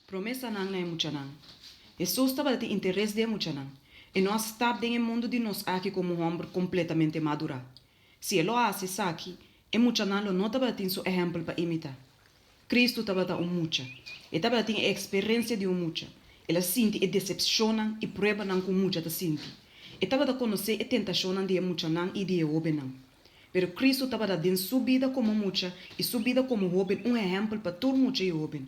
Promesanan na e muchanan. Hesus tabatin interes den e muchanan. E no a stap den e mundu di nos aki komo un hòmber kompletamente madurá. Si e lo a hasi esaki, e muchanan lo no tabatin su ehèmpel pa imitá. Kristu tabata un mucha. E tabatin e eksperensia di un mucha. El a sinti e desepshonnan i pruebanan ku un mucha ta sinti. E tabata konosé e tentashonnan di e muchanan i di e hóbennan. Pero Kristu tabata den Su bida komo mucha i Su bida komo hóben un ehèmpel pa tur mucha i hóben.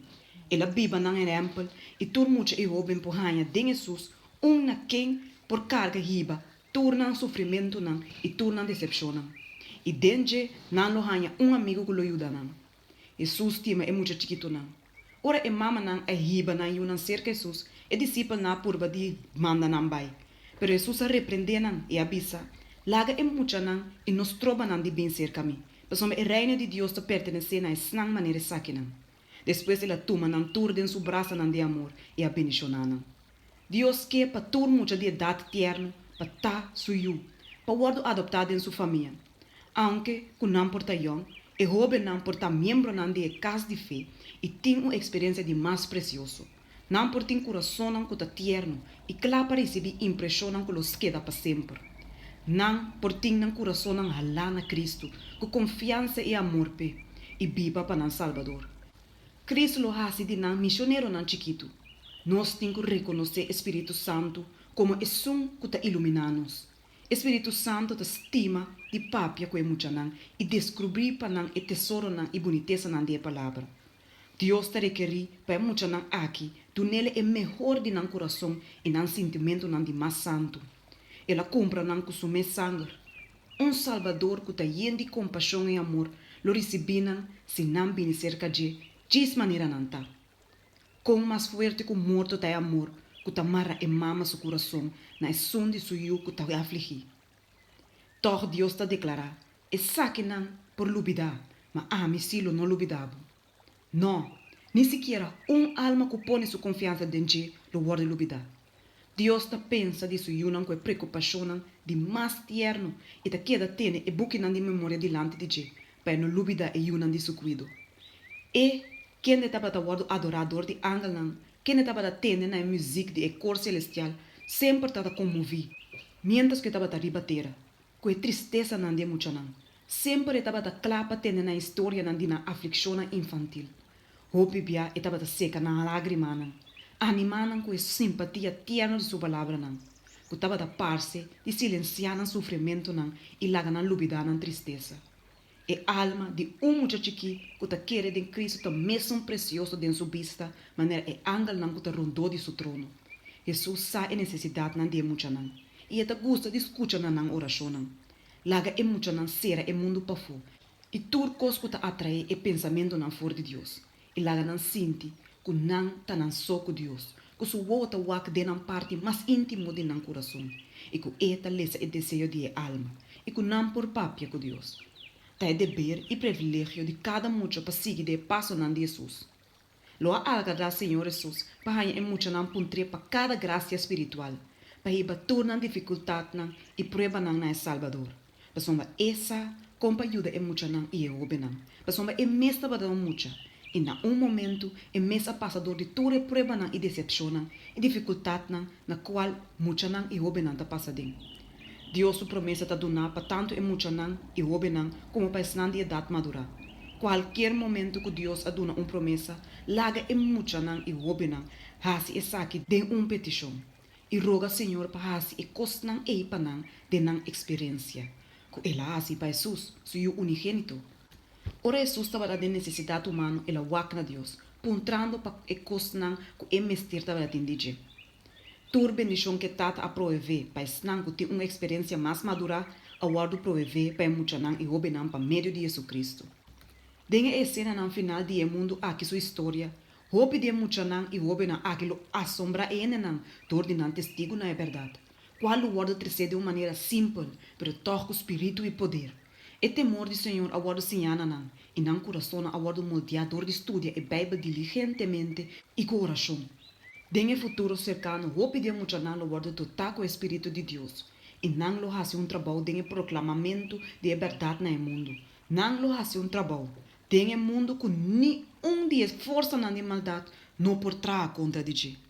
El a biba nan ehèmpel i tur mucha i hóben por haña den Hesus un na ken por karga hiba tur nan sufrimentunan i tur nan desepshonnan. I den dje nan lo haña un amigu ku lo yuda nan. Hesus stima e mucha chikitunan. Ora e mamanan a hiba nan yunan serka Hesus, e disipelnan a purba di manda nan bai. Pero Hesus a reprendé nan i a bisa, Laga e muchanan i no stroba nan di bin serka mi, pasobra e Reino di Dios ta pertenesé na esnan manera esakinan. Despues el a tuma nan tur den su brasanan di amor i a bendishoná nan. Dios ke pa tur mucha di edat tierno pa ta su yu, pa wòrdu adoptá den su famia. Aunke ku nan por ta yòn, e hóbennan por ta miembronan di e kas di fe i tin un eksperensia di mas presioso. Nan por tin kurasonnan ku ta tierno i kla pa risibí impreshonnan ku lo skeda pa semper. Nan por tin nan kurasonnan halá na Kristu ku konfiansa i amor p'e i biba pa nan Salbador. Kristu lo hasi di nan mishoneronan chikitu. Nos tin ku rekonosé e Spiritu Santu komo esun ku ta iluminá nos. E Spiritu Santu ta stima di papia ku e muchanan i deskrubrí pa nan e tesoronan i bunitesanan di e Palabra. Dios ta rekerí pa e muchanan aki dunele e mehor di nan kurason i nan sintimentunan di mas santu. El a kumpra nan ku su mes sanger. Un Salbador ku ta yen di kompashon i amor lo risibí nan si nan bini serka dje djis manera nan ta. Kon mas fuerte ku morto ta e amor ku ta mara e mama su kurason na esun di su yu ku ta afligí. Tòg Dios ta deklará, Esakinan por lubidá, ma ami sí lo no lubidá bo. Nò, ni sikiera un alma ku pone su konfiansa den dje lo wòrdu lubidá. Dios ta pensa di su yunan ku e preokupashonnan di mas tierno i ta keda tene e bukinan di memoria dilanti di dje pa e no lubidá e yunan di su kuido. E, kende tabata wòrdu adorá dor di angelnan, kende tabata tende na e muzik di e kor selestial, semper tabata konmoví miéntras ku e tabata riba tera. Ku e tristesanan di e muchanan. Semper e tabata kla pa tende nan historianan di nan aflikshonnan infantil. Hopi bia e tabata seka nan lágrimanan, animá nan ku e simpatia tierno di su palabranan, ku tabata parse di silensiá nan sufrimentunan i laga nan lubidá nan tristesa. E alma di un mucha chikí ku ta kere den Kristu ta mesun presioso den su bista manera e angelnan ku ta rondó di su trono. Hesus sa e nesesidatnan di e muchanan, i e ta gusta di skucha na nan orashonnan. Laga e muchanan sera e mundu pafó i tur kos ku ta atraé e pensamentunan for di Dios, i laga nan sinti ku nan ta nan so ku Dios, ku su wowo ta wak den nan parti mas íntimo di nan kurason, i ku E ta lesa e deseo di e alma, i ku nan por papia ku Dios. Ta e deber i previlegio di kada mucha pa sigui den e pasonan di Hesus. Lo a agradá Señor Hesus pa haña e muchanan puntr'é pa kada grasia spiritual, pa hiba tur nan difikultatnan i pruebanan na e Salbador. Pasobra e sa kon pa yuda e muchanan i e hóbennan, pasobra e mes tabata un mucha, i na un momentu e mes a pasa dor di tur e pruebanan i desepshonnan i difikultatnan na kual muchanan i hóbennan ta pasa den. Dios su promesa ta duná pa tantu e muchanan i hóbennan komo pa esnan di edat madurá. Kualkier momentu ku Dios a duna un promesa, laga e muchanan i hóbennan hasi esaki den un petishon. I roga Señor pa hasi e kosnan ei pa nan den nan eksperensia, ku El a hasi pa Hesus, Su Yu unigénito. Ora Hesus tabata den nesesidat humano, El a wak na Dios, puntrando pa e kosnan ku E mester tabata tin di dje. Tur bendishon ku e Tata a provevé pa esnan ku tin un eksperensia mas madurá a wòrdu provevé pa e muchanan i hóbennan pa medio di Hesu-Kristu. Den e esenanan final di e mundu aki su historia, Hopi di e muchanan i hóbennan aki lo asombrá e hendenan dor di nan testigu na e bèrdat, kual lo wòrdu tresé den un manera simpel, pero tòg ku spiritu i poder. E temor di Señor a wòrdu siñá na nan, i nan kurasonnan a wòrdu moldeá dor di studia e Beibel diligentemente i ku orashon. Den e futuro serkano hopi di e muchanan lo wòrdu dotá ku e spiritu di Dios, i nan lo hasi un trabou den e proklamamentu di e bèrdat na e mundu. Nan lo hasi un trabou den e mundu ku ni. un di e forsanan di maldat no por traha kontra di dje.